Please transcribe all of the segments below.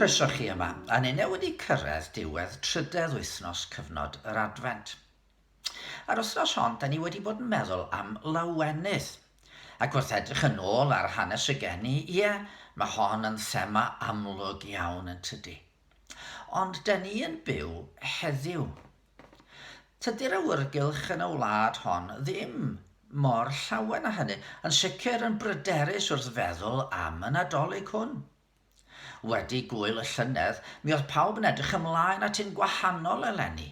Croeso chi yma, a ninne wedi cyrraedd diwedd trydedd wythnos cyfnod yr Adfent. A'r wythnos hon, da ni wedi bod yn meddwl am lawenydd. Ac wrth edrych yn ôl ar hanes y geni, ie, mae hon yn thema amlwg iawn yn tydi. Ond da ni yn byw heddiw. Tydi'r awyrgylch yn y wlad hon ddim mor llawen â hynny, yn sicr yn bryderus wrth feddwl am y Nadolig hwn. Wedi gŵyl y llynedd, mi oedd pawb yn edrych ymlaen at un gwahanol eleni.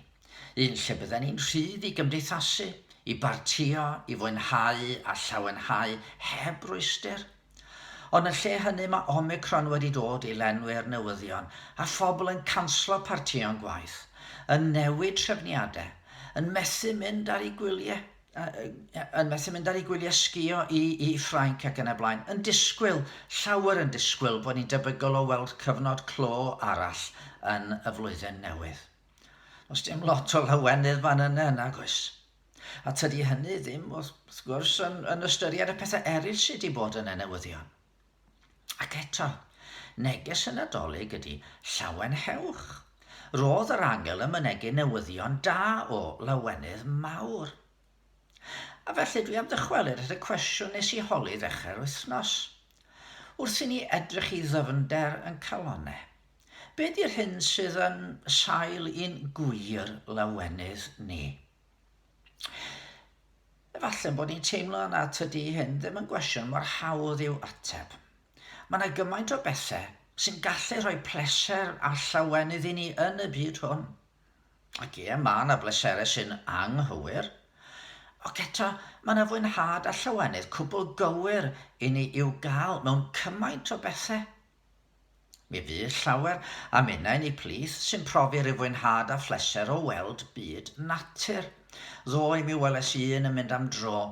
Un lle bydden ni'n rhydd i gymdeithasu, i bartïo, i fwynhau a llawenhau heb rwystr. Ond yn lle hynny mae Omicron wedi dod i lenwi'r newyddion a phobl yn canslo partïon gwaith, yn newid trefniadau, yn methu mynd ar eu gwyliau yn methu mynd ar eu gwyliau sgïo i, i Ffrainc ac yn y blaen, yn disgwyl, llawer yn disgwyl bod ni'n debygol o weld cyfnod clo arall yn y flwyddyn newydd. Does dim lot o lawenydd fan yna, nag oes? A tydi hynny ddim, wrth gwrs, yn, yn ystyried y pethau eraill sydd wedi bod yn y newyddion. Ac eto, neges y Nadolig ydy llawenhewch. Rodd yr angel yn mynegi newyddion da o lawenydd mawr. A felly dwi am ddychwelyd at y cwestiwn nes i holi ddechrau'r wythnos. Wrth i ni edrych i ddyfnder yn calonnau, be di'r hyn sydd yn sail i'n gwir lawenydd ni? Efallai bod ni'n teimlo na tydi hyn ddim yn gwestiwn mor hawdd i'w ateb. Mae yna gymaint o bethau sy'n gallu rhoi pleser a llawenydd i ni yn y byd hwn. Ac ie, mae yna bleserau sy'n anghywir, ac eto mae yna fwynhad a llawenydd cwbl gywir i ni i'w gael mewn cymaint o bethau. Mi fydd llawer, a minnau yn eu plith, sy'n profi rhyw fwynhad a phleser o weld byd natur. Ddoe mi weles i un yn mynd am dro,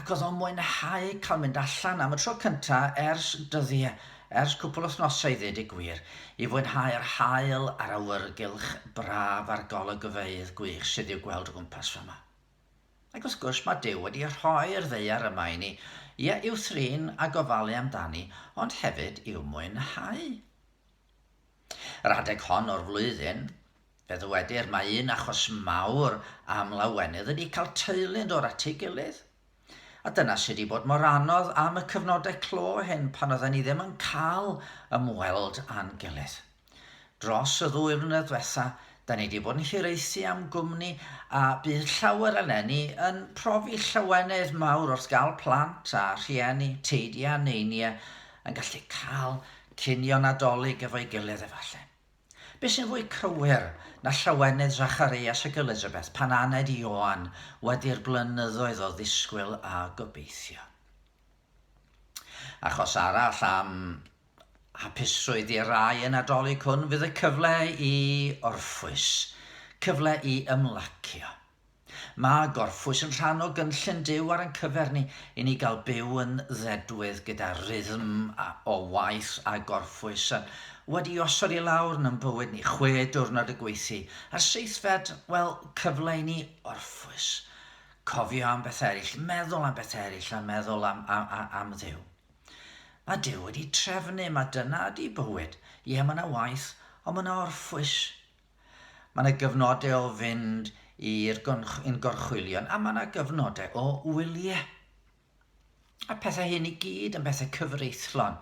ac oedd o'n mwynhau cael mynd allan am y tro cynta ers dyddie, ers cwpwl wythnosau i ddeud y gwir, i fwynhau'r haul a'r awyrgylch braf a'r golygfeydd gwych sydd i'w gweld o gwmpas fama. Ac wrth gwrs mae Duw wedi rhoi'r ddaear yma i ni, ie, i'w thrin a gofalu amdani, ond hefyd i'w mwynhau. Yr adeg hon o'r flwyddyn, fe ddywedir mai un achos mawr am lawenydd ydy cael teulu'n dod at ei gilydd. A dyna sydd wedi bod mor anodd am y cyfnodau clo hyn pan oedden ni ddim yn cael ymweld â'n gilydd. Dros y ddwy flynedd dwetha, da ni 'di bod yn hiraethu am gwmni a bydd llawer eleni yn profi llawenydd mawr wrth gael plant a rhieni, teidiau a neiniau yn gallu cael cinio Nadolig efo'i gilydd efallai. Be sy'n fwy cywir na llawenydd Zacharias ac Elizabeth pan aned Ioan wedi'r blynyddoedd o ddisgwyl a gobeithio? Achos arall am Hapusrwydd i rai y Nadolig hwn fydd y cyfle i orffwys, cyfle i ymlacio. Mae gorffwys yn rhan o gynllun Duw ar ein cyfer ni, i ni gael byw yn ddedwydd gyda rhythm o waith a gorffwys yn wedi osod i lawr yn ein bywyd ni, chwe diwrnod y gweithdy, a'r seithfed, wel, cyfle i ni orffwys, cofio am bethau eraill, meddwl am bethau eraill a meddwl am, am, am Dduw. Mae Duw wedi trefnu, mae dyna ydi bywyd. Ie, mae yna waith, ond mae yna orffwys. Mae yna gyfnodau o fynd i'r i'n gorchwylion, a mae yna gyfnodau o wyliau. A pethau hyn i gyd yn bethau cyfreithlon.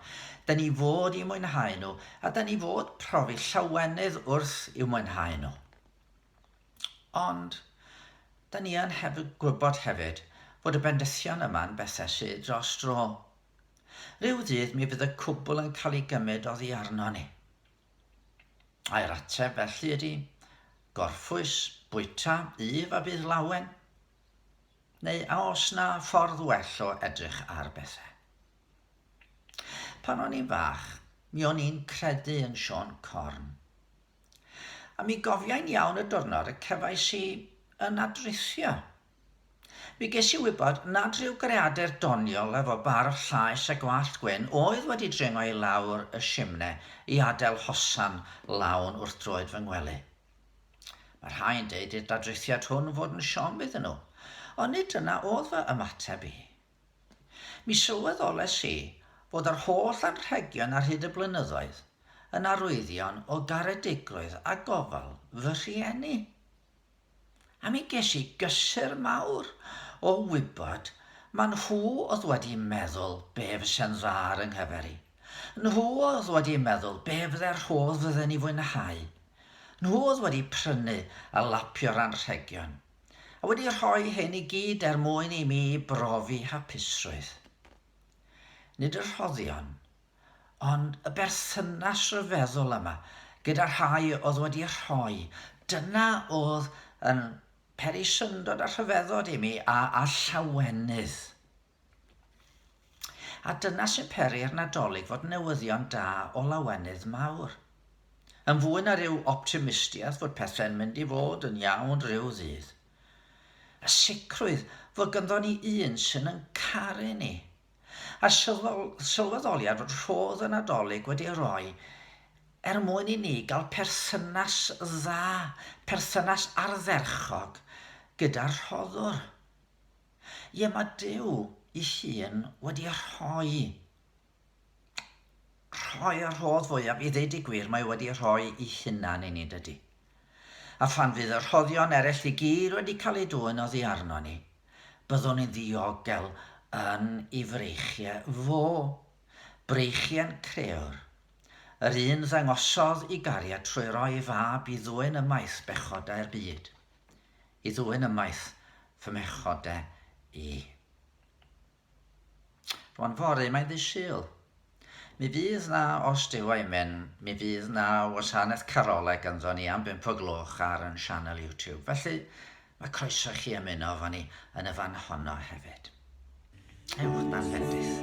Da ni fod i mwynhau nhw, a da ni fod profi llawenydd wrth i'w mwynhau nhw. Ond, da ni yn hefyd gwybod hefyd fod y bendithion yma'n bethau sydd dros dro. Rhyw ddydd mi fydd y cwbl yn cael ei gymryd oddi arno ni. Ai'r ateb felly ydy gorffwys, bwyta, yf a bydd lawen? Neu a oes na ffordd well o edrych ar bethau? Pan o'n i'n fach, mi o'n i'n credu yn Siôn Corn. A mi gofiai'n iawn y diwrnod y cefais i yn adrithio. Mi ges i wybod nad rhyw greadur doniol efo barf llaes a gwallt gwyn oedd wedi dringo i lawr y simne i adael hosan lawn wrth droed fy ngwely. Mae rhai yn deud i'r dadrithiad hwn fod yn siom iddyn nhw, ond nid dyna oedd fy ymateb i. Mi sylweddoles i fod yr holl anrhegion ar hyd y blynyddoedd yn arwyddion o garedigrwydd a gofal fy rhieni. A mi ges i gysur mawr o wybod ma nhw oedd wedi meddwl be fyse'n dda ar 'y nghyfer i. Nhw oedd wedi meddwl be fydde'r rhodd fydden i fwynhau. Nhw oedd wedi prynu a lapio'r anrhegion. A wedi rhoi hyn i gyd er mwyn i mi brofi hapusrwydd. Nid y rhoddion, Ond y berthynas ryfeddol yma gyda'r rhai oedd wedi rhoi, dyna oedd yn peri syndod a rhyfeddod i mi a, a llawenydd. A dyna sy'n peri'r Nadolig fod newyddion da o lawenydd mawr. Yn fwy na rhyw optimistiaeth fod pethau'n mynd i fod yn iawn rhyw ddydd. Y sicrwydd fod ganddo ni un sy'n yn caru ni. A'r sylweddoliad fod rhodd y Nadolig wedi ei roi er mwyn i ni gael perthynas dda, perthynas ardderchog gyda'r rhoddwr. Ie, mae Duw ei hun wedi rhoi rhoi y rhodd fwyaf, i ddeud y gwir, mae wedi rhoi ei hunan i ni, dydy. A phan fydd y rhoddion eraill i gyd wedi cael eu dwyn oddi arno ni, byddwn ni'n ddiogel yn ei freichiau fo, breichiau'n Crëwr, yr un ddangosodd i gariad trwy roi ei fab i ddwyn ymaith bechodau'r byd, i ddwyn ymaith fy mhechodau i. Rwan fory, mae'n ddydd Sul. Mi fydd 'na, os Duw a'i myn, mi fydd 'na wasanaeth carolau ganddo ni am bump o gloch ar yn sianel YouTube. Felly, mae croeso i chi ymuno efo ni yn y fan honno hefyd. Ewch dan fendith.